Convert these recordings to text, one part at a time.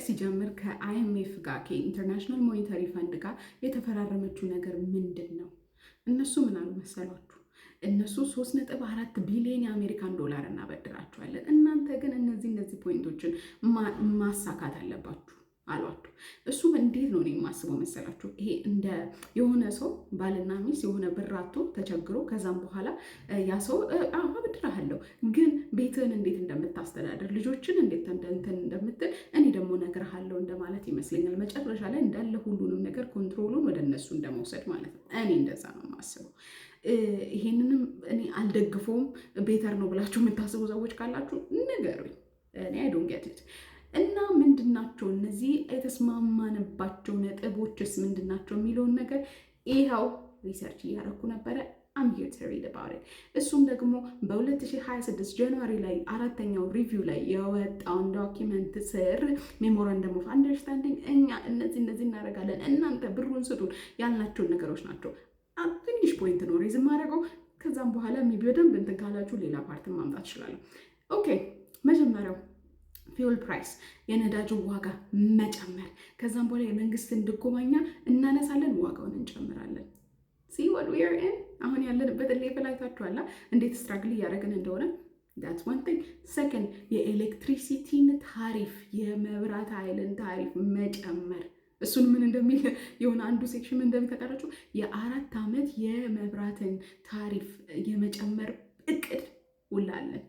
ሲጀምር ከ IMF ጋር፣ ከ International Monetary Fund ጋር የተፈራረመችው ነገር ምንድን ነው? እነሱ ምን አሉ መሰሏችሁ? እነሱ 3.4 ቢሊዮን የአሜሪካን ዶላር እናበድራችኋለን፣ እናንተ ግን እነዚህ point ኦችን ማሳካት አለባችሁ አሏቸው። እሱም እንዴት ነው የማስበው መሰላችሁ? ይሄ እንደ የሆነ ሰው ባልና ሚስት የሆነ ብር አጥቶ ተቸግሮ ከዛም በኋላ ያ ሰው አበድርሃለሁ፣ ግን ቤትህን እንዴት እንደምታስተዳድር፣ ልጆችን እንዴት እንትን እንደምትል እኔ ደግሞ እነግርሃለሁ እንደማለት ይመስለኛል። መጨረሻ ላይ እንዳለ ሁሉንም ነገር control ኡን ወደ እነሱ እንደመውሰድ ማለት ነው። እኔ እንደዛ ነው የማስበው። ይሄንንም እኔ አልደግፈውም። Better ነው ብላችሁ የምታስቡ ሰዎች ካላችሁ ንገሩኝ። እኔ I don't get it። እና ምንድናቸው እነዚህ የተስማማንባቸው ነጥቦችስ ምንድናቸው የሚለውን ነገር ይኸው research እያደረኩ ነበረ። I'm here to read about it። እሱም ደግሞ በ2026 January ላይ አራተኛው review ላይ የወጣውን document ስር memorandum of understanding እኛ እነዚህ እናደርጋለን፣ እናንተ ብሩን ስጡን ያልናቸውን ነገሮች ናቸው። ትንሽ point ነው raise የማደርገው። ከዛም በኋላ maybe በደንብ እንትን ካላችሁ ሌላ part ን ማምጣት እችላለሁ። Okay፣ መጀመሪያው fuel price፣ የነዳጁ ዋጋ መጨመር። ከዛም በኋላ የመንግስትን ድጎማ እኛ እናነሳለን፣ ዋጋውን እንጨምራለን። See what we are in? አሁን ያለንበትን level አይታችኋላ፣ እንዴት struggle እያደረግን እንደሆነ። That's one thing። Second፣ የ electricity ን ታሪፍ፣ የመብራት ኃይልን ታሪፍ መጨመር። እሱን ምን እንደሚል፣ የሆነ አንዱ section ምን እንደሚል ታውቃላችሁ? የ4 ዓመት የመብራትን ታሪፍ የመጨመር እቅድ ውላለን።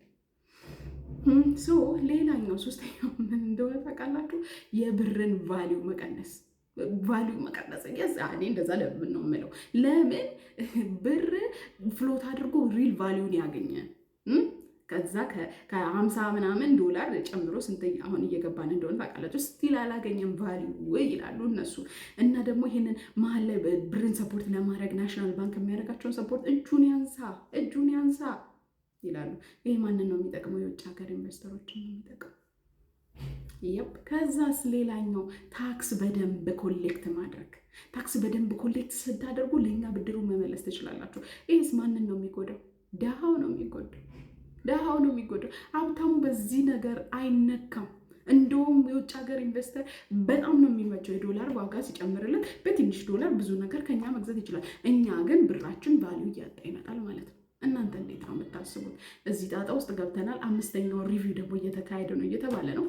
So ሌላኛው ሶስተኛው ምን እንደሆነ ታውቃላችሁ? የብርን value መቀነስ፣ value መቀነስ። እኔ እንደዛ ለምን ነው የምለው? ለምን ብር float አድርጎ real value ን ያገኘ? ከዛ ከ50 ምናምን ዶላር ጨምሮ ስንት አሁን እየገባን እንደሆነ ታውቃላችሁ። Still አላገኘም value ይላሉ እነሱ። እና ደግሞ ይሄንን መሀል ላይ ብርን support ለማድረግ National Bank የሚያደርጋቸውን support እጁን ያንሳ፣ እጁን ያንሳ ይላሉ። ይህ ማንን ነው የሚጠቅመው? የውጭ ሀገር investor ኦችን ነው የሚጠቅመው። Yep። ከዛስ ሌላኛው tax በደንብ collect ማድረግ። Tax በደንብ collect ስታደርጉ ለእኛ ብድሩን መመለስ ትችላላችሁ። ይህስ ማንን ነው የሚጎዳው? ደሃው ነው የሚጎዳው። ደሃው ነው የሚጎዳው። ሀብታሙ በዚህ ነገር አይነካም። እንደውም የውጭ ሀገር investor በጣም ነው የሚመቸው። የዶላር ዋጋ ሲጨምርለት በትንሽ ዶላር ብዙ ነገር ከኛ መግዛት ይችላል። እኛ ግን ብራችን value እያጣ ይመጣል ማለት ነው። እናንተ እንዴት ነው የምታስቡት? እዚህ ጣጣ ውስጥ ገብተናል። አምስተኛው review ደግሞ እየተካሄደ ነው እየተባለ ነው።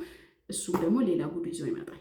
እሱም ደግሞ ሌላ ጉድ ይዞ ይመጣል።